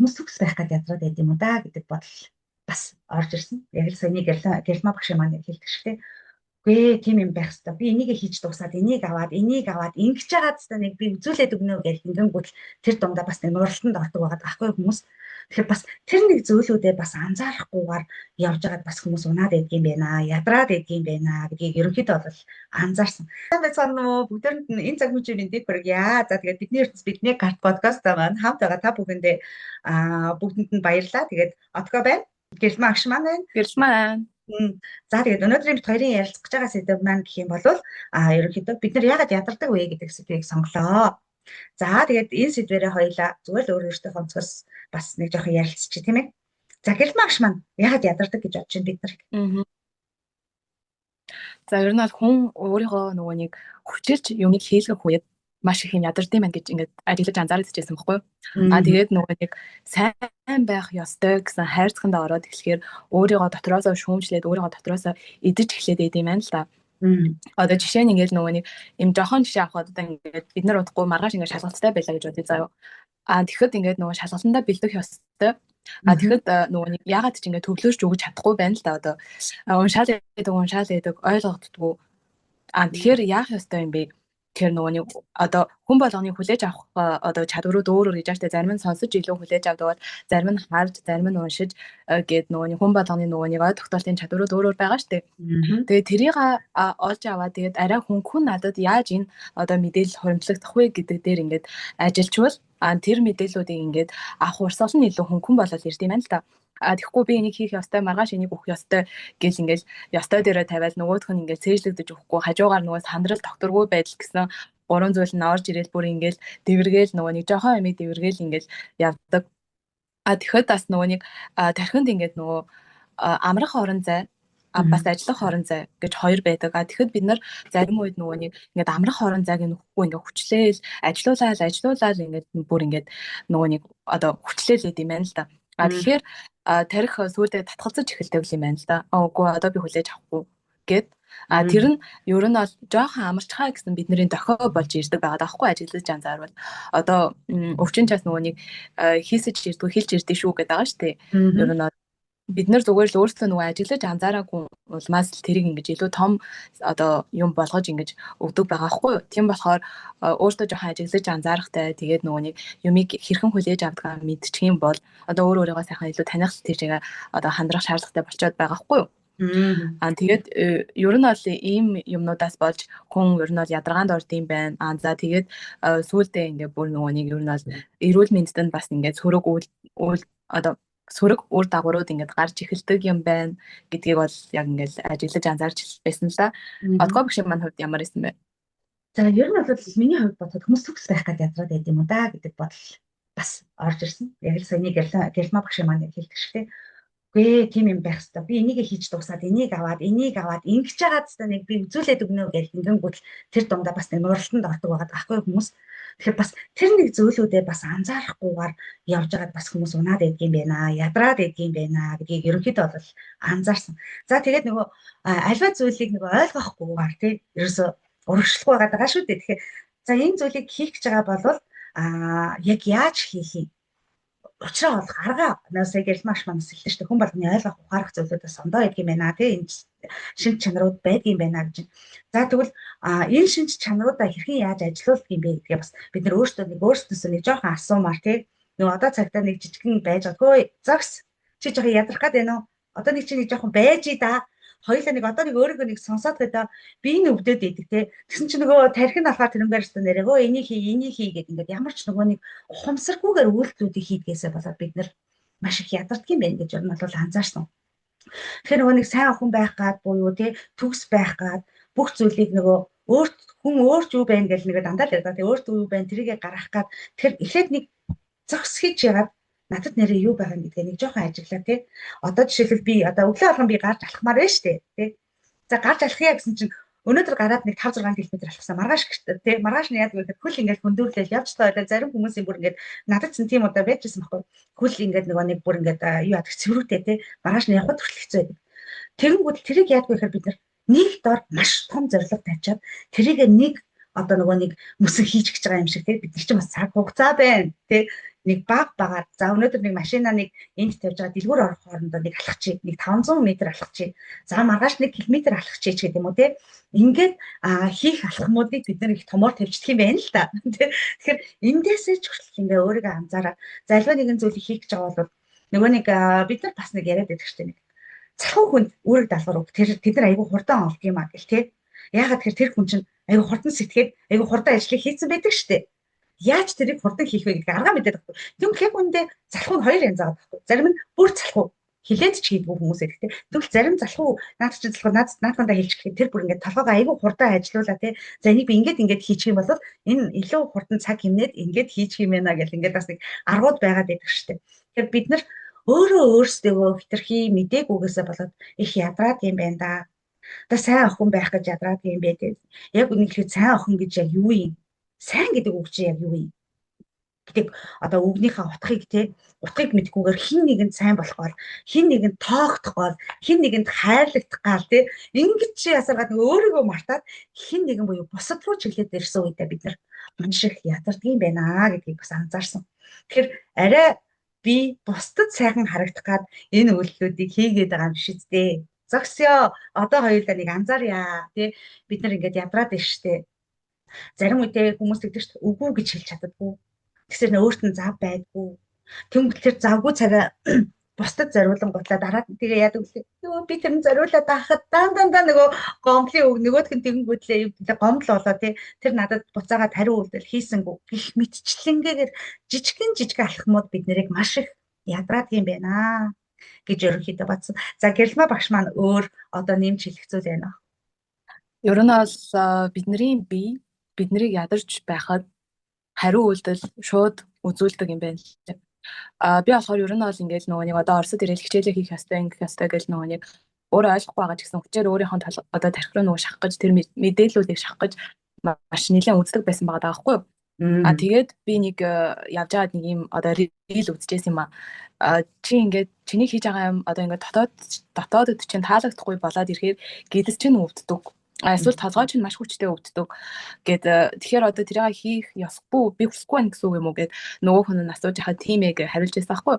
Хүмүүс төгс байх гээд ядраад байд юм уу да гэдэг бодол бас орж ирсэн. Яг л саяны Гэрэлмаа багшийн маань яг хэлдэг шиг те. Үгүй ээ, тийм юм байх хэвээр. Би энийг хийж дуусаад, энийг аваад, энийг аваад, ингэж байгаад хэвээр нэг би үзүүлээд өгнө гэж ингэнгүүт тэр дундаа бас нэг нуралтанд ордог байгаа байхгүй хүмүүс. Тэгэхээр бас тэр нэг зүйлүүдээ бас анзаарахгүйгээр явж байгаад бас хүмүүс унаад байдг юм байна, ядраад байдг юм байна гэдгийг ерөнхийдөө бол анзаарсан. Сайн байцгаана уу? Бүгдээрэнд нь энэ цаг мөчийн мэндийг хүргье. За, тэгээд бидний ертөнц, бидний гарт подкаст маань хамт байгаа та бүхэндээ бүгдэнд нь баярлалаа. Тэгээд Отгоо байна. Гэрэлмаа агш маань байна. Гэрэлмаа байна. За, тэгээд өнөөдрийн бид хоёрын ярилцах гэж байгаа сэдэв маань гэх юм бол ерөнхийдөө бид нар яагаад ядардаг вэ гэдэг сэдвийг сонголоо. За, тэгээд энэ сэдвэрээ хоёлаа зүгээр л өөр өөртөө онцгоос бас нэг жоохон ярилцчих, тийм ээ. За, Гэрэлмаа агш маань яагаад ядардаг гэж бодож байна бид нар? За, ер нь бол хүн өөрийнхөө нөгөө нэг хүчилж юмыг хийлгэх үед маш их юм ядардаг юм байна гэж ингээд ажиглаж анзаарч ирсэн байхгүй юу? Тэгээд нөгөө нэг сайн байх ёстой гэсэн хайрцагт ороод эхлэхээр өөрийгөө дотроосоо шүүмжлээд, өөрийгөө дотроосоо идэж эхлээд байд юм байна л да. Одоо жишээ нь ингээд нөгөө нэг юм жохон жишээ авахад, одоо ингээд бид нар удахгүй маргааш ингээд шалгалттай байлаа гэж бодъё заяа. Тэгэхэд ингээд нөгөө шалгалтандаа бэлдэх ёстой. Тэгэхэд нөгөө нэг ягаад ч ингээд төвлөрч өгч чадахгүй байна л да, одоо. Уншаал байдаг, уншаал байдаг, ойлгогддгоо. Тэгэхээр яах ёстой юм бэ? Тэгэхээр нөгөө нэг одоо хүн болгоны хүлээж авах одоо чадварууд өөр өөр гэж байна. Зарим нь сонсож илүү хүлээж авдаг бол зарим нь харж, зарим нь уншиж гээд нөгөө нэг хүн болгоны нөгөө нэг ой тогтоолтын чадварууд өөр өөр байгаа шүү дээ. Тэгээд тэрийг олж аваад, тэгээд арай хөнгөн надад яаж энэ одоо мэдээлэл хуримтлагдах вэ гэдэг дээр ингээд ажиллачвал тэр мэдээллүүдийг ингээд авах урсгал нь илүү хөнгөн болол ирд юм байна л да. Тэгэхгүй би энийг хийх ёстой, маргааш энийг өгөх ёстой гэл ингээл ёстой дээрээ тавиал нөгөөх нь ингээл цээжлэгдэж өгөхгүй, хажуугаар нөгөө сандрал, тогтворгүй байдал гэсэн гурван зүйл нь орж ирээл бүр ингээл дэвэргээл, нөгөө нэг жохон амиг дэвэргээл ингээл явдаг. Тэгэхэд бас нөгөө нэг тархинд ингээд нөгөө амрах орон зай, бас ажиллах орон зай гэж хоёр байдаг. Тэгэхэд бид нар зарим үед нөгөө нэг ингээд амрах орон зайг нөхгүй, ингээд хүчлээл, ажиллуулаад, ажиллуулаад, ингээд бүр ингээд нөгөө нэг одоо хүчлээл юм байна л да. Тэгэхээр тарих сүүлдээ татгалзаж эхэлдэг юм байна л да. Үгүй, одоо би хүлээж авахгүй гэд. Тэр нь ер нь бол жоохон амарчхаа гэсэн бидний дохио болж ирдэг байгаа даахгүй, ажиглаж анзаарвал. Одоо өвчин чаас нөгөө нэг хийсэж ирдгүү, хэлж ирдээ шүү гэдэг байгаа шүү дээ. Ер нь бид нар зүгээр л өөрсдөө нөгөө ажиглаж анзаараагүй улмаас л тэрийг ингэж илүү том одоо юм болгож ингэж өгдөг байгаа хгүй юу. Тийм болохоор өөртөө жоохон ажиглаж анзаарахтай, тэгээд нөгөө нэг юмыг хэрхэн хүлээж авдгаа мэдчих юм бол одоо өөр өөрийгөө сайхан илүү таних тийшээ одоо хандрах шаардлагатай болчиход байгаа хгүй юу. Тэгээд ер нь бол ийм юмнуудаас болж хүн ер нь бол ядаргаанд орд юм байна. За, тэгээд сүүлдээ ингээ бүр нөгөө нэг ер нь бол эрүүл мэндэд нь бас ингээд сөрөг үйл одоо сөрөг үр дагаврууд ингээд гарч эхэлдэг юм байна гэдгийг бол яг ингээд ажиглаж анзаарч байсан л да. Одгоо багшийн маань хувьд ямар байсан бэ? За, ер нь бол миний хувьд бодоход хүмүүс төгс байх гээд ядраад байд юм уу да гэдэг бодол бас орж ирсэн. Яг л саяны Гэрэлмаа багшийн маань яг хэлдэг шиг те. Үгүй ээ, тийм юм байх хэвээр. Би энийг хийж дуусаад, энийг аваад, энийг аваад, ингэж байгаад хэвээр нэг би үзүүлээд өгнө гэж ингэнгүүт тэр дундаа бас нэг нуралтанд ордог байгаа даахгүй хүмүүс. Тэгэхээр бас тэр нэг зүйлүүдээ бас анзаарахгүйгээр явж байгаад бас хүмүүс унаад байдг юм байна, ядраад байдг юм байна гэдгийг ерөнхийдөө бол анзаарсан. За, тэгээд нөгөө альва зүйлийг нөгөө ойлгохгүйгээр тий ерөөсө урагшлахгүй байгаа шүү дээ. Тэгэхээр за, энэ зүйлийг хийх гэж байгаа бол яг яаж хийх юм? Учраа олох арга насаа гэрэл маш манас хэлдэг шүү дээ. Хүн болгоны ойлгох, ухаарах зүйлүүд бас ондоо байдаг юм байна тий. Энэ шинж чанарууд байдаг юм байна гэж. За, тэгвэл энэ шинж чанаруудаа хэрхэн яаж ажилуулдаг юм бэ гэдгээ бас бид нар өөрсдөө нэг өөрсдөөсөө нэг жоохон асуумаар тий. Нөгөө одоо цагтаа нэг жижигэн байж байгаа. Хөөе, зогс. Чи жоохон ядрах гээд байна уу? Одоо нэг чи нэг жоохон байж да. Хоёулаа нэг одоо нэг өөрийгөө нэг сонсоод гэдэг би энэ өвдөд идэг те. Тэгсэн чинь нөгөө тархин болохоор тэрнгээр өстө нэрээ өө энийг хий, энийг хий гэд ингээд ямар ч нөгөө нэг ухамсаргүйгээр үйлдэлүүдийг хийдгээсээ болоод бид нар маш их ядардаг юм байна гэж ер нь бол анзаарсан. Тэгэхээр нөгөө нэг сайн хүн байх гад буюу те төгс байх гад бүх зүйлийг нөгөө өөрт хүн өөрч юу байна гэж нэг дандаа л ярьдаг. Тэ өөрт юу байна тэрийгэ гаргах гад, тэгэхээр эхлээд нэг зогс хийж ягаад надад нэрээ юу байгаа гэдгээ нэг жоохон ажиглаа тий. Одоо жишээлбэл би одоо өглөө болгон би гарч алхмаар байна шүү дээ тий. За, гарч алхъя гэсэн чинь өнөөдөр гараад нэг 5 6 км алхсан. Маргааш тий, маргааш нь яадаг вэ гэхээр хөл ингээд хөндөрлөөл явж таа. Зарим хүмүүсийн бүр ингээд надад ч тийм удаа байж байсан байхгүй. Хөл ингээд нөгөө нэг бүр ингээд юу яадаг, цэврүүтэй тий. Маргааш нь явхад хүртэл хэцүү байдаг. Тэгэнгүүт тэрийг яадаг вэ гэхээр бид нар нэг дор маш том зорилго тавьчаад тэрийг нэг одоо нөгөө нэг мөсөн хийж гэж байгаа юм шиг тий, бид нар чинь бас цаг хугацаа байна тий. Нэг баг багаар за өнөөдөр нэг машина нэг энд тавьж байгаа дэлгүүр орох хоорондоо нэг алхачих, нэг 500 м алхачих. За маргааш 1 км алхачих ч гэдэг юм уу те. Ингээд хийх алхмуудыг бид нар их томоор тавьчихдаг юм байна л да. Тэгэхээр эндээсээ ч хүртэл ингээ өөрийгөө анзаараа. За альва нэгэн зүйлийг хийх гэж байгаа бол нөгөө нэг бид нар бас нэг яриад байдаг шүү дээ, нэг залхуу хүнд үүрэг даалгавар өг. Тэр тэд нар айгүй хурдан олд юм а гэл те. Яагаад тэгэхээр тэр хүн чинь айгүй хурдан сэтгээд, айгүй хурдан ажлыг хийцэн байдаг шүү дээ. Яаж тэрийг хурдан хийх вэ гэдгийг арга мэдээд байхгүй. Тэгвэл яг үүндээ залхуу нь хоёр янз байгаа байхгүй. Зарим нь бүр залхуу, хилээд ч хийдгүү хүмүүс байдаг те. Тэгвэл зарим залхуу наад чинь залхуу наад наадхандаа хэлчих гэхэд тэр бүр ингээд толгоогоо айгүй хурдан ажилуулаа те. За, энийг би ингээд ингээд хийчих юм бол энэ илүү хурдан цаг хэмнээд ингээд хийчих юм байна гэл ингээд бас нэг аргууд байгаад байдаг шүү дээ. Тэгэхээр бид нар өөрөө өөрсдөө хэтэрхий мдэггүйгээсээ болоод их ядраад юм байна да. Одоо сайн охин байх гэж ядраад юм бэ те. Яг үнэхээр сайн охин гэж яг юу юм? Сайн гэдэг үг чинь яг юу юм гэдэг одоо үгнийхээ утгыг те, утгыг мэдхгүйгээр хэн нэгэнд сайн болох гол, хэн нэгэнд тоогдох гол, хэн нэгэнд хайрлагдах гал те, ингэж чи ясаргаад нэг өөрийгөө мартаад хэн нэгэн буюу бусад руу чиглээд ирсэн үедээ бид нар маш их ядардаг юм байна гэдгийг бас анзаарсан. Тэгэхээр арай би бусдад сайхан харагдах гад энэ үйлдэлүүдийг хийгээд байгаа юм биш үсттэй. Зогсёо. Одоо хоёулаа нэг анзаарья тий. Бид нар ингээд ядраад байна штэ. Зарим үедээ хүмүүс тэгдэг шүү дээ. Үгүй гэж хэлж чаддаггүй. Тэгсэр нэ өөрт нь зав байдгүй. Тэнгүүт тэр завгүй цагаа бусдад зориулан гутлаа дараа нь тэгээ яадаг вүлээ. Йоо, би тэр нь зориулаад байхад дан дан дан нөгөө гомдлын үг нөгөөх нь тэгэнгүүтлээ юу гэдэг гомдол болоо тий. Тэр надад буцаагаад хариу үйлдэл хийсэнгүү гих мэтчлэнгээгээр жижигэн жижиг алхмууд бид нарыг маш их ядраад юм байна гэж ерөнхийдөө бодсон. За, Гэрэлмаа багш маань өөр одоо нэмж хэлэх зүйл байна уу? Ер нь бол бидний бие биднийг ядарч байхад хариу үйлдэл шууд үзүүлдэг юм байна л. А би болохоор ер нь бол ингээл нөгөө нэг одоо Оросд ирээл хичээлээ хийх ёстой, ингэх ёстой гэж нөгөө нэг өөрөө ойлгохгүй байгаа ч гэсэн хүчээр өөрийнхөө одоо тархи руу нөгөө шахах гэж, тэр мэдээллүүдийг шахах гэж маш нэлээд үздэг байсан байгаа даахгүй юу. А тэгээд би нэг явж байгаад нэг юм одоо reel үзчихсэн юм а. Чи ингээд чиний хийж байгаа юм одоо ингээд дотоодод чинь таалагдахгүй болоод ирэхээр гэдэс чинь өвддөг. Эсвэл толгой чинь маш хүчтэй өвддөг гэд. Тэгэхээр одоо тэрийг хийх ёсгүй, би хүсэхгүй байна гэсэн үг юм уу гэд нөгөө хүн нь асууж яхад тийм ээ гэж хариулж байсан байхгүй.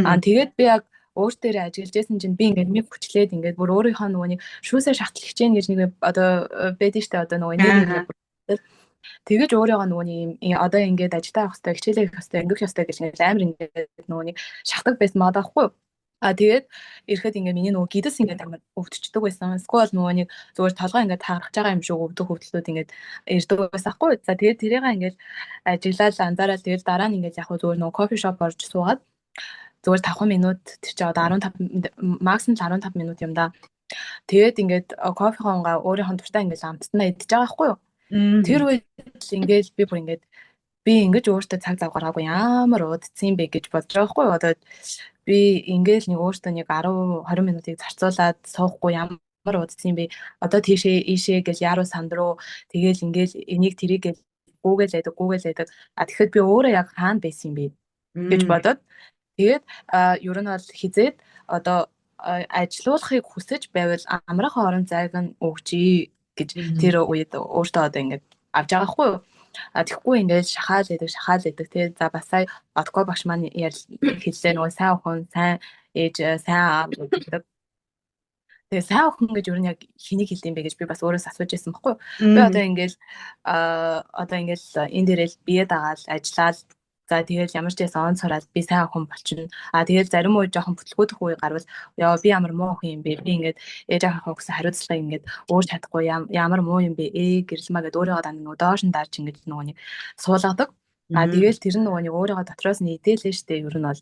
А тэгээд би яг өөр дээрээ ажиглаж байсан чинь би ингээд нэг хүчлээд ингээд бүр өөрийнхөө нөгөө нэг шүүсээ шахтал хичээнэ гэж нэг одоо байдэн штэ, одоо нөгөө нэг тэгэж өөрийгөө нөгөө нэг одоо ингээд ажилдаа авах хэрэгтэй, хичээлээ хийх хэрэгтэй, ингэх ёстой гэж ингээд амар ингээд нөгөө нэг шахдаг байсан байгаа байхгүй юу. А тэгээд ирэхэд ингээд миний нөгөө гэдэс ингээд амар өвдчихдөг байсан. Эсвэл нөгөө нэг зүгээр толгой ингээд таарах байгаа юм шиг өвдөх өвдлүүд ингээд ирдэг байсан хгүй. За, тэгээд тэрийг ингээд ажиглаад анзаараад, тэгээд дараа нь ингээд яг зүгээр нөгөө coffee shop орж суугаад зүгээр 5 минут, тэр чинь одоо 15, максимум 15 минут юм да. Тэгээд ингээд кофехоо өөрийнхөө дуртай ингээд амттнаа идчихэж байгаа байхгүй юу. Тэр үед ингээд би бүр ингээд би ингэж өөртөө цаг зав гаргаагүй ямар удцсан бэ гэж бодож байгаа байхгүй юу. Одоо би ингээл нэг өөртөө нэг 10 20 минутыг зарцуулаад суухгүй ямар удцсан бэ. Одоо тийшээ ийшээ гэж яруу сандруу тэгээл ингээл энийг тэрийг гэл гүүгээл байдаг, гүүгээл байдаг. А тэгэхэд би өөрөө яг хаана байсан юм бэ гэж бодоод, тэгээд ер нь бол хизээд одоо ажилуулахыг хүсэж байвал амрах орон зайг нь өгчээ гэж тэр үед өөртөө одоо ингээд авч байгаа хгүй юу. А тэгэхгүй ингээд шахаал байдаг, шахаал байдаг тий. За, бас сая Отко багш маань хэллээ, нөгөө сайн охин, сайн ээж, сайн аав гэдэг. Тэгээ сайн охин гэж ер нь яг хэнийг хэлдэг юм бэ гэж би бас өөрөөс асууж байсан байхгүй юу. Би одоо ингээл одоо ингээл энэ дээрэл бие дагаал ажиллаал. За, тэгэл ямар ч байсан он сураад би сайн охин болчихно. А тэгэл зарим үед жоохон бүтлгүүдэх үе гарвал ёо, би ямар муу охин юм бэ? Би ингээд ээж аавынхаа өгсөн хариуцлагыг ингээд өөр чадахгүй ямар муу юм бэ? Ээ, гэрэлмаа гэд өөрийгөө дандаа нөгөө доош нь дарж ингээд нөгөө нэг суулгадаг. А тэгэл тэр нь нөгөө нэг өөрийгөө дотроос нь идээлээ штэ ер нь бол.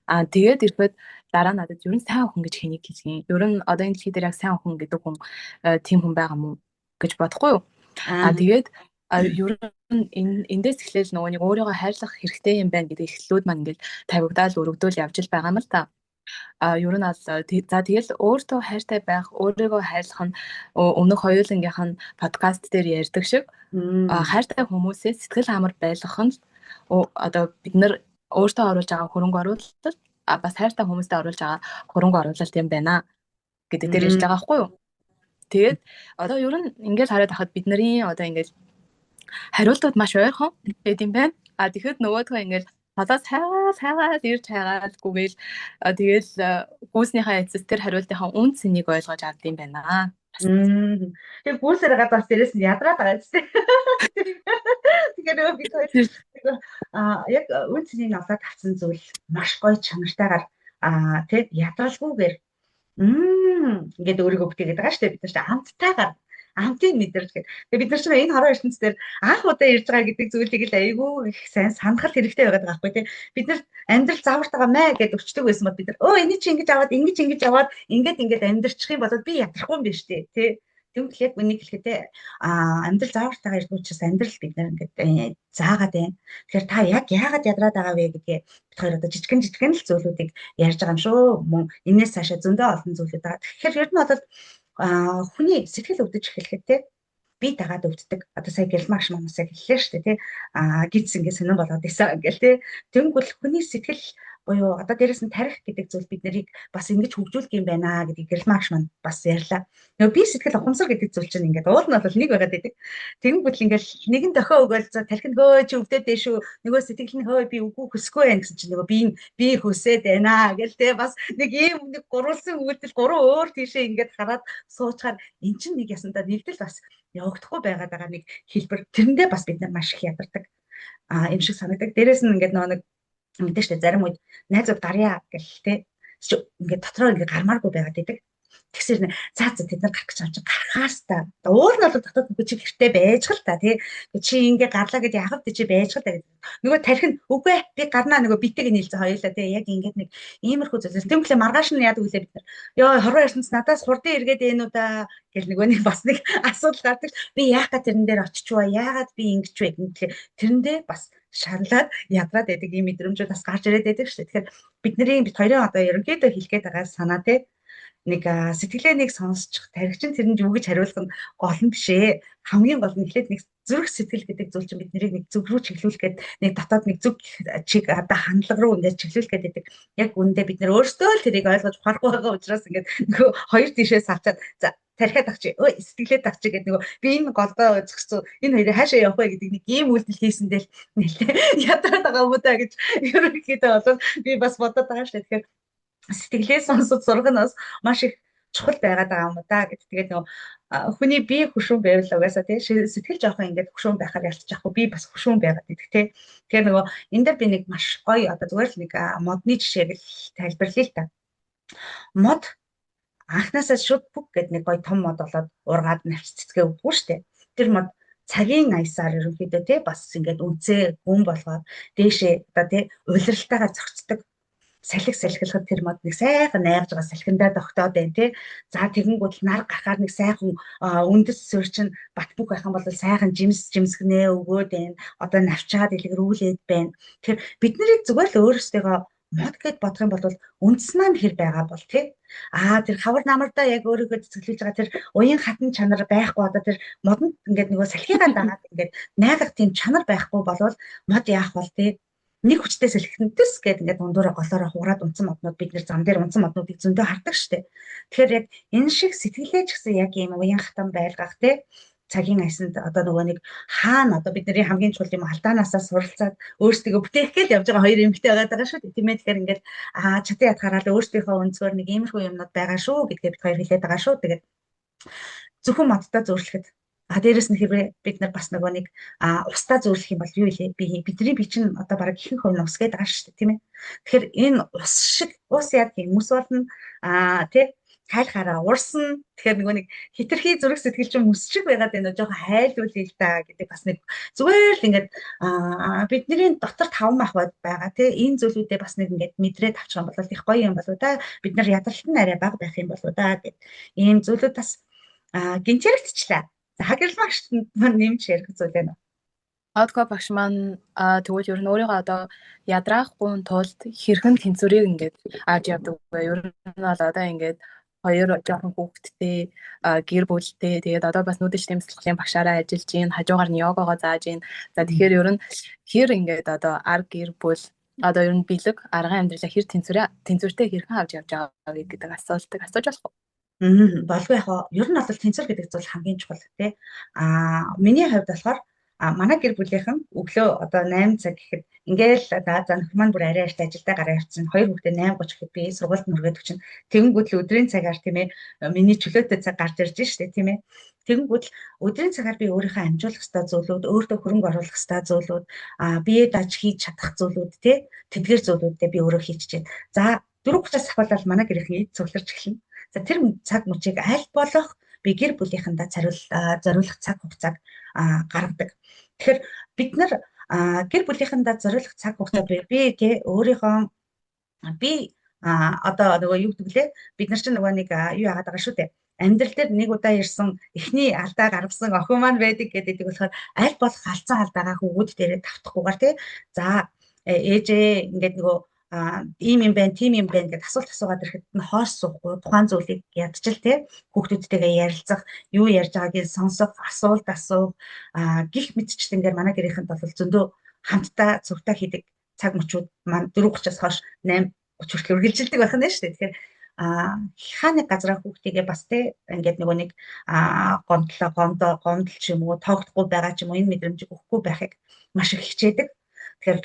А тэгээд ирэхэд дараа надад ер нь сайн охин гэж хэнийг хэлэх юм? Ер нь одоо энэ дэлхий дээр яг сайн охин гэдэг хүн тийм хүн байгаа мó гэж бодохгүй юу? А тэгээд ер нь энэ эндээс эхлээл нөгөө нэг өөрийгөө хайрлах хэрэгтэй юм байна гэдэг эхлэлүүд маань ингээл тавигдаал өргөдөөл явж л байгаа юм л та. А ер нь бол за, тэгэл өөртөө хайртай байх, өөрийгөө хайрлах нь өмнөх хоёулангийнх нь подкаст дээр ярьдаг шиг хайртай хүмүүсээ сэтгэл амар байлгах нь одоо бид нар өөртөө оруулж байгаа хөрөнгө оруулалт, а бас хайртай хүмүүстэй оруулж байгаа хөрөнгө оруулалт юм байна гэдэг дээр ярьж байгаа байхгүй юу? Тэгээд одоо ер нь ингээд хараад байхад бидний одоо ингээд хариултууд маш ойрхон байд юм байна. А тэгэхэд нөгөөдхөө ингээд Талаас хайгаал хайгаал ирж хайгаал гүгээл тэгэл гүйснийхээ эцэс тэр хариултынхаа үн цэнийг ойлгож авд юм байна. Тэгээ гүйсээр байгаа бас дээрээс нь ядраад байгаа юм. Тэгэхээр нөгөө бид хоёр яг үн цэнийг олоод авсан зүйл маш гоё чанартайгаар тий ядралгүйгээр ингээд өөрийгөө бүтээгээд байгаа шүү дээ. Бид нар чинь амттайгаар амтыг мэдэрч гэдэг. Тэгээ бид нар чинь энэ хорон ертөнц дээр анх удаа ирж байгаа гэдэг зүйлийг л айгүй их сайн санах хэрэгтэй байгаад байгаа байхгүй тий. Бид нар амьдрал заавартайгаа мэ гэдээ өчтдөг байсан бол бид нар өө энийг чи ингэж аваад ингэж ингэж аваад ингээд ингээд амьдрчих юм бол би ядрахгүй юм биш тий. Тий. Тэгвэл яг үнийг хэлэхэд амьдрал заавартайгаа ирдэг учраас амьдрал бид нар ингээд заагаад байна. Тэгэхээр та яг яагаад ядраад байгаа вэ гэдгээ бид хоёр одоо жижигэн жижигэн л зүйлүүдийг ярьж байгаа юм шүү. Мөн энэс цаашаа зөндөө олон зүйлүүд байгаа. Тэгэхээр ер нь бол хүний сэтгэл өвдөж эхлэхэд те би дагаад өвддөг. Одоо сая гэрэлмагш манаас яг хэллээ шүү дээ тий. Гидс ингээд сонирн болоод исэн ингээл тий. Тэнгүүл хүний сэтгэл буюу одоо дээрэс нь тарих гэдэг зүйл бид нарыг бас ингэж хөгжүүлдэг юм байна гэдгийг гэрэлмагш маань бас ярьлаа. Нөгөө би сэтгэл ухамсар гэдэг зүйл чинь ингээд уул нь бол нэг байгаад байдаг. Тэнгүүл ингээл нэгэн дохио өгөөл за тарих нь хөө чи өвдөд дээ шүү. Нөгөө сэтгэл нь хөө би үгүй хүсэхгүй байх гэсэн чинь нөгөө би хүсээд байна гэл те бас нэг ийм нэг гурвалсан үйлдэл гурван өөр тийшээ ингээд хараад суучгаар эн чинь нэг ясандаа нэгдэл бас явагдахгүй байгаад байгаа нэг хэлбэр тэрэндээ бас бид нар маш их ядардаг юм шиг санагдаг. Дээрээс нь ингээд нөгөө нэг мэдээж штэ зарим үед найзууд гарья гэл те ингээд дотроо ингээд гармааргүй байгаад идэг. Тэгсэр за за тэд нар гарах гэж юм чи гарахаас та. Уул нь бол дотоод үгүй чи гэртээ байж гал та тий. Чи ингээ гарлаа гэд яхав чи байж гал та гэдэг. Нөгөө тарих нь үгүй би гарнаа нөгөө битэйг нийлцээ хоёулаа тий. Яг ингээд нэг иймэрхүү зүйлс. Тэмхлээ маргааш нь яадаг үлээ бид нар. Йоо хорвоо ертөнц надаас хурдан эргээд ээ нү да гэл нөгөө нэг бас нэг асуудал гардаг. Би яах га тэрэн дээр очичваа яагаад би ингэж вэ гэнтлээ тэрэндээ бас шаналаад ядраад байдаг ийм мэдрэмжүүд бас гарч ирээд байдаг шүү дээ. Тэгэхээр бидний бид хоёрын одоо ерөнхийдөө хэлэх гээд байгаа санаа тий нэг сэтгэлээ нэг сонсчих таригчин тэрэнд юу гэж хариулах нь гол нь биш ээ. Хамгийн гол нь эхлээд нэг зүрх сэтгэл гэдэг зүйл чинь бид нарыг нэг зүг рүү чиглүүлэх гээд нэг дотоод нэг зүг чиг одоо хандлага руу ингээд чиглүүлэх гээд байдаг. Яг үүндээ бид нар өөрсдөө л тэрийг ойлгож ухаарахгүй байгаа учраас ингээд нөгөө хоёр тишээ салчаад за тархиад авчи өө сэтгэлээд авчи гэдэг нөгөө би энэ голдоо зөксөө энэ хоёрыг хаашаа явах вэ гэдэг нэг ийм үйлдэл хийсэндээ л нэлээ ядраад байгаа юм уу та гэж ерөнхийдөө бол би бас бодоод байгаа шүү дээ. Тэгэхээр сэтгэлээ сонсож сурах нь бас маш их чухал байгаад байгаа юм да гэд. Тэгээд нөгөө хүний бие хөшүүн байвал угаасаа тий сэтгэл жоохон ингээд хөшүүн байхаар ялцчихгүй би бас хөшүүн байгаад идэх тий. Тэгэхээр нөгөө энэ дээр би нэг маш гоё одоо зүгээр л нэг модны жишээг л тайлбарлая л та. Мод анхнаасаа шүд бүк гэдэг нэг гоё том мод болоод ургаад навч цэцгээ өгдөггүй шүү дээ. Тэр мод цагийн аясаар ерөнхийдөө тий бас ингээд үнцээ гүн болгоод дээшээ одоо тий улиралтайгаар зохицдог салхи салхилахад тэр мод нэг сайхан найгаж байгаа салхиндаа тогтоод байна тий. За тэгэнгүүт нар гарахаар нэг сайхан үндэс суурчин бат бүх байх юм бол сайхан жимс жимсгнээ өгөөд байна. Одоо навчаад илгэрүүлээд байна. Тэгэхээр бид нарыг зүгээр л өөрсдийгөө мод гэд бодох юм бол үндэс маань хэр байгаа бол тий. Тэр хавар намардаа яг өөрийгөө цэцгэлж байгаа тэр уян хатан чанар байхгүй одоо тэр модонд ингээд нөгөө салхигаа дагаад ингээд найгах тийм чанар байхгүй болвол мод яах бол тий нэг хүчтэй салхин төс гэдэг ингээд дундуураа голоороо хугараад унтсан моднууд бид нэр зам дээр унтсан моднуудыг зөндөө хардаг штеп. Тэгэхээр яг энэ шиг сэтгэлээ ч гэсэн яг ийм уян хатан байлгах те цагийн аясанд одоо нөгөө нэг хаана одоо бидний хамгийн чухал юм алдаанаасаа суралцаад өөрсдийгөө бүтээх гээл явж байгаа хоёр эмэгтэй байгаа даа шүү дээ. Тийм ээ тэгэхээр ингээд чатын ятгаараа л өөрсдийнхөө өнцгөр нэг иймэрхүү юмнууд байгаа шүү гэдгээ бид хоёр хэлээд байгаа шүү. Тэгээд зөвхөн модтой зөөрлөхөд дээрэс нь хэрвээ бид нар бас нөгөө нэг устаа зөөрлөх юм бол юу илээ би бидний би чинь одоо бараг ихэнх хувь нь ус гэдэг байгаа шүү дээ тийм ээ. Тэгэхээр энэ ус шиг ус яадаг юм мөс болно тий хайлахаараа урсна. Тэгэхээр нөгөө нэг хитрхи зүрх сэтгэл чинь мөс шиг байгаад байна уу жоохон хайлуулъя л та гэдэг бас нэг зүгээр л ингээд бидний дотор таван мах байгаа тий энэ зүйлүүдээ бас нэг ингээд мэдрээд авчих юм бол их гоё юм болоо та бид нар ядралт нь арай бага байх юм болоо да гэд ийм зүйлүүд бас гинт яригдчихлаа. За гэрэл багш маань нэмж ярих зүйл байна. Одко багш маань тэгвэл ер нь өөрийгөө одоо ядраахгүй тулд хэрхэн тэнцвэрийг ингээд авч явдаг вэ? Ер нь бол одоо ингээд хоёр жоохон хүүхэдтэй гэр бүлтэй тэгээд одоо бас нүүдэл тэмцэлхлийн багшаараа ажиллаж гин хажуугаар нь йогагаа зааж гин. За тэгэхээр ер нь хэр ингээд одоо ар гэр бүл одоо ер нь бэлэг арган амьдралаа хэр тэнцвэртэй хэрхэн авч явж байгаа вэ гэдэг асуултыг асууж болох уу? Болгүй яг ер нь бол тэнцвэр гэдэг зүйл хамгийн чухал тий. Миний хувьд болохоор А манай гэр бүлийнхэн өглөө одоо 8 цаг гэхэд ингээл за за нөхөр маань бүр арай эрт ажилдаа гараа явцсан. Хоёр хүүхдээ 8:30 гэхэд би сургуульд нүргээд өчнө. Тэгэнгүүт л өдрийн цагаар, тийм ээ, миний чөлөөтэй цаг гарч ирж штэ, тийм ээ. Тэгэнгүүт л өдрийн цагаар би өөрийнхөө амжуулах ёстой зүйлүүд, өөртөө хөрөнгө оруулах ёстой зүйлүүд, бие дааж хийж чадах зүйлүүд тий, тэдгэр зүйлүүдээ би өөрөө хийчихээн. За, 4:30-аас ахуулаад манай гэрийнхэн эд цугларч эхэлнэ. За, тэр цаг мөчийг аль болох би гэр бүлийнхэндээ зориулах цаг хугацааг гаргадаг. Тэгэхээр бид нар гэр бүлийнхэндээ зориулах цаг хугацаа би тий өөрийнхөө би одоо нөгөө юу гэдэг лээ, бид нар чинь нөгөө нэг юу яагаад байгаа шүү дээ, амьдрал дээр нэг удаа ирсэн эхний алдаа гаргасан охин маань байдаг гэдэг болохоор аль болох алдсан алдаагаа хүүгүүд дээрээ тавтахгүйгээр тий, за ээжээ, ингээд нөгөө ийм юм байна, тийм юм байна гэдээ асуулт асуугаад ирэхэд нь хоош суухгүй, тухайн зүйлийг ядчил тий хүүхдүүдтэйгээ ярилцах, юу ярьж байгааг нь сонсох, асуулт асуух гих мэтчлэнгээр манай гэрийнхэнд бол зөндөө хамтдаа цугтаа хийдэг цаг мөчүүд маань 4:30-аас хойш 8:30 хүртэл үргэлжилдэг байх нь шүү дээ. Тэгэхээр хааны газраа хүүхдийгээ бас те ингээд нөгөө нэг гомдлоо гомдоо гомдол ч юм уу, тоогдохгүй байгаа ч юм уу, энэ мэдрэмжийг өгөхгүй байхыг маш их хичээдэг. Тэгэхээр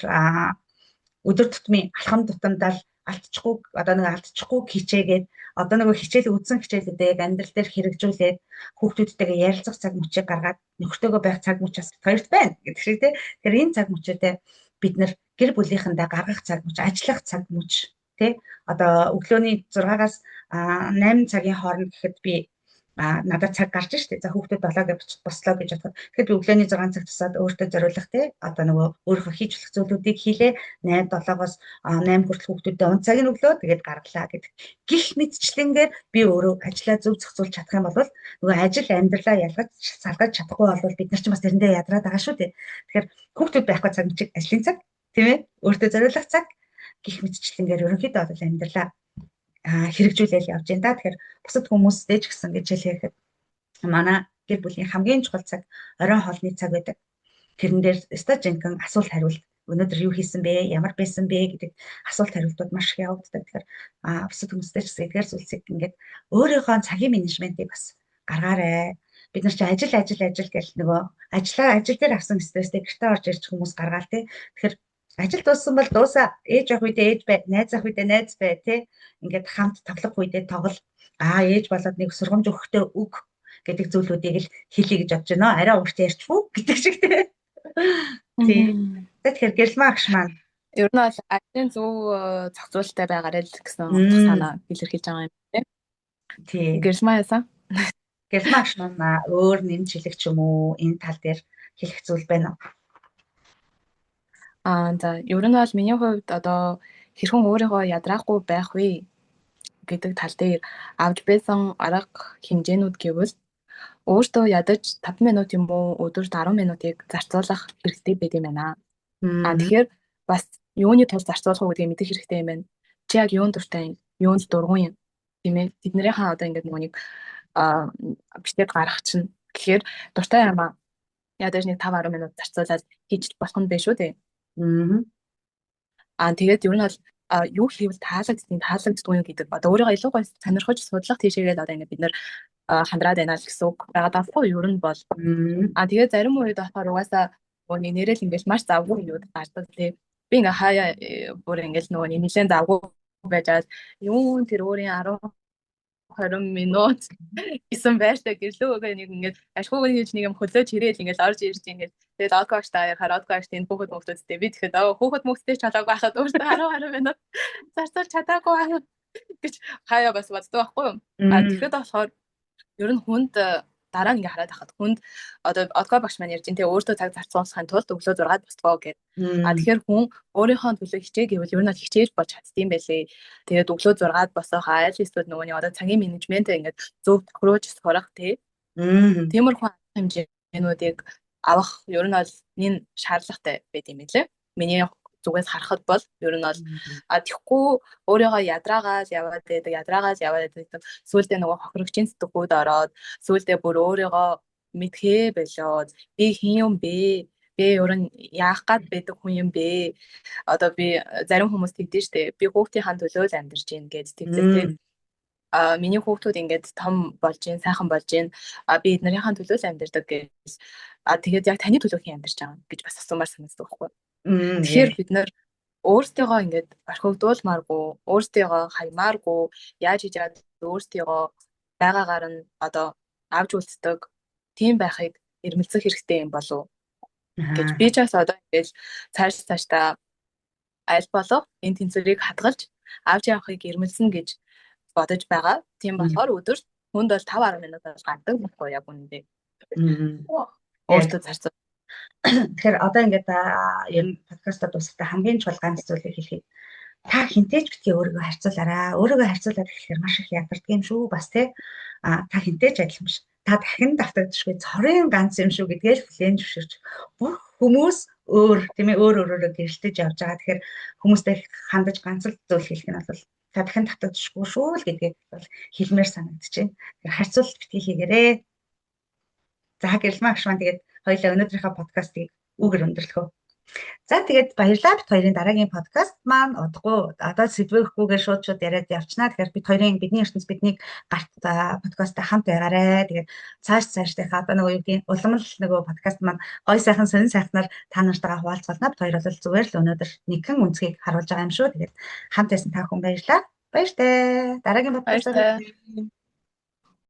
өдөр тутмын алхам тутамдаа л алдчихгүй, одоо нэг алдчихгүй хичээгээд, одоо нөгөө хичээл үзсэн хичээлүүдээ яг амьдрал дээр хэрэгжүүлээд, хүүхдүүдтэйгээ ярилцах цаг мөчийг гаргаад, нөхөртөөгөө байх цаг мөч бас хоёрт байна гэдэг шиг тий. Тэгэхээр энэ цаг мөчүүдээ бид нар гэр бүлийнхэндээ гаргах цаг мөч, ажиллах цаг мөч тий. Одоо өглөөний 6-аас 8 цагийн хооронд гэхэд би надад цаг гарч штэ. За, хүүхдүүд 7 гэж бослоо гэж бодоход. Тэгэхээр би өглөөний 6 цаг тусаад өөртөө зориулах те одоо нөгөө өөрийнхөө хийж болох зүйлүүдийг хийлээ. 8 7-оос 8 хүртэл хүүхдүүдэд унт цагийг өглөө тэгээд гаргалаа гэдэг. Гих мэтчлэнгээр би өөрөө ажлаа зөв зохицуулж чадах юм бол нөгөө ажил амьдралаа ялгаж салгаж чадахгүй бол бид нар ч бас тэрэндээ ядраад байгаа шүү дээ. Тэгэхээр хүүхдүүд байхгүй цаг мөчийг ажлын цаг, тийм ээ, өөртөө зориулах цаг гих мэтчлэнгээр ерөнхийдөө бол амьдралаа хэрэгжүүлээл явж байна да. Тэгэхээр бусад хүмүүстэй ч гэсэн гэж хэлэхэд манай гэр бүлийн хамгийн чухал цаг оройн хоолны цаг байдаг. Тэрэн дээр өстой жинхэнэ асуулт хариулт, өнөөдөр юу хийсэн бэ, ямар байсан бэ гэдэг асуулт хариултууд маш их явагддаг. Тэгэхээр бусад хүмүүстэй ч гэсэн эдгээр зүйлсийг ингээд өөрийнхөө цагийн менежментийг бас гаргаарай. Бид нар чи ажил ажил ажил гэл нөгөө ажлаа ажил дээр авсан стресстэй гэртээ орж ирж хүмүүс гаргаал тий. Тэгэхээр ажил дууссан бол дуусаа, ээж явах үедээ ээж бай, найз авах үедээ найз бай тий. Ингээд хамт тоглох үедээ тоглол. Аа, ээж болоод нэг сургамж өгөхдөө өг гэдэг зүйлүүдийг л хэлье гэж бодож байна. Арай урт ярьчихв гэдэг шиг тий. Тий. Тэгэхээр гэрэлмаа агш маань ер нь бол ажлын зөв зохицуулттай байгаарай л гэсэн утга санаа илэрхийлж байгаа юм тий. Тий. Гэрэлмаа яасан? Гэрэлмаа агш маань өөр нэмж хэлэх ч юм уу, энэ тал дээр хэлэх зүйл байна уу? За, ер нь бол миний хувьд одоо хэрхэн өөрийгөө ядраахгүй байх вэ гэдэг тал дээр авч байсан арга хэмжээнүүд гэвэл өөртөө ядаж 5 минут юм уу, өдөрт 10 минутыг зарцуулах хэрэгтэй байдаг юм байна. Тэгэхээр бас юуны тулд зарцуулах уу гэдгийг мэдэх хэрэгтэй юм байна. Чи яг юунд дуртай юм, юунд дургүй юм, тийм ээ. Тэднэрийнхээ одоо ингээд нөгөө нэг бичээд гаргах чинь. Тэгэхээр дуртай юм аа ядаж нэг 5 10 минут зарцуулаад хийж болох нь биш үү дээ. Тэгээд ер нь бол юу хийвэл таалагддیں таалагддгүй юм гэдэг одоо өөрийгөө илүү гоё сонирхож судлах тийшээгээ одоо ингээд бид нар хандраад байна л гэсэн үг байгаа даахгүй ер нь бол. Тэгээд зарим үед болохоор угаасаа нөгөө нэрэл ингээд маш завгүй юмуд гардаг тий. Би ингээ хаяа бүр ингээд нөгөө нэлээд завгүй байж юу тэр өөрийн 10 20 минут гэсэн байртай гэрлөөгөө нэг ингээд ашгүйг гэж нэг юм хөлөөж ирээл ингээд орж ирж ингээд тэгээд алкогч та хараад алкогч энэ хүүхэд мөхдөдтэй би тэгэхэд хүүхэд мөхдөд чалаагүй байхад өөртөө 10 20 минут зарцуулж чадаагүй гэж хаяа бас боддог байхгүй юу. Тэгэхэд болохоор ер нь хүнд дараа нь ингээ хараад байхад хүнд одоо одгоо багш маань ярьж энэ өөртөө цаг зарцуулахын тулд өглөө 6-ад босдгоо гэд. Тэгэхээр хүн өөрийнхөө төлөө хичээ гэвэл ер нь бол хичээж болж чаддсан байлээ. Тэгээд өглөө 6-ад босох, айл эсвэл нөгөө нэг одоо цагийн менежментээ ингээд зөв тохируулж сурах тий. Тиймэрхүү хэмжээнүүдийг авах ер нь бол энэ шаардлагатай байд юм билээ. Миний зүгээс харахад бол ер нь бол тэгэхгүй өөрийгөө ядраагаал яваад байдаг, ядраагаал яваад байдаг. Сүүлдээ нөгөө хохирогчийн сэтгхүүд ороод сүүлдээ бүр өөрийгөө мэдхээ болоод би хэн юм бэ? Би ер нь яах гад байдаг хүн юм бэ? Одоо би зарим хүмүүс тэгдэж штэ. Би хүүхдийнхаа төлөө л амьдарч гин гэж тэгдэг тийм. Миний хүүхдүүд ингээд том болж гин, сайхан болж гин. Би эднэрийнхаа төлөө л амьдардаг гэж А тэгээд яг таны төлөө хэн амьдарч байгаа юм гэж бас асуумаар санагддаг байхгүй. Тэгэхээр бид нар өөрсдийгөө ингээд орхигдуулмааргүй, өөрсдийгөө хаямааргүй, яаж хийж яагаад өөрсдийгөө байгаагаар нь одоо авч үлддэг тийм байхыг эрмэлзэх хэрэгтэй юм болов гэж би ч бас одоо ингээд цааш цаашдаа аль болох энэ тэнцвэрийг хадгалж авч явахыг эрмэлзэнэ гэж бодож байгаа. Тийм болохоор өдөрт хүнд бол 5 10 минут бол гардаг байхгүй яг үнэндээ. Өөртөө зарцуул. Тэгэхээр одоо ингээд ер нь подкастаа дуусгахдаа хамгийн чухал ганц зүйлийг хэлэхэд та хэнтэй ч битгий өөрийгөө харьцуулаарай. Өөрийгөө харьцуулаад эхлэхээр маш их ядардаг юм шүү бас тий. А та хэнтэй ч адилхан биш. Та дахин давтагдашгүй цорын ганц юм шүү гэдгээ л хүлээн зөвшөөрч бүх хүмүүс өөр, тийм ээ, өөр өөрөөрөө гэрэлтэж явж байгаа. Тэгэхээр хүмүүстэй хандаж ганц л зүйл хэлэх нь бол та дахин давтагдашгүй шүү л гэдгийг бол хэлмээр санагдчихэв. Тэгэхээр харьцуулалт битгий хийгээрэй. За, Гэрэлмаа агш маань, тэгээд хоёулаа өнөөдрийнхөө подкастыг үүгээр өндөрлөхөө. За, тэгээд баярлалаа. Бид хоёрын дараагийн подкаст маань удахгүй, одоо сэдвэхгүйгээр шууд шууд яриад явчихнаа. Тэгэхээр бид хоёрын, бидний ертөнц, бидний гарт подкасттай хамт байгаарай. Тэгээд цааш цаашдынхаа одоо нөгөө юу гэдгийг улам л нөгөө подкаст маань гой сайхан сонин сайхнаар та нартайгаа хуваалцуулна. Бид хоёр бол зүгээр л өнөөдөр нэгэн өнцгийг харуулж байгаа юм шүү. Тэгээд хамт байсан та бүхэн баярлалаа. Баяртай. Дараагийн подкастаар Баяртай.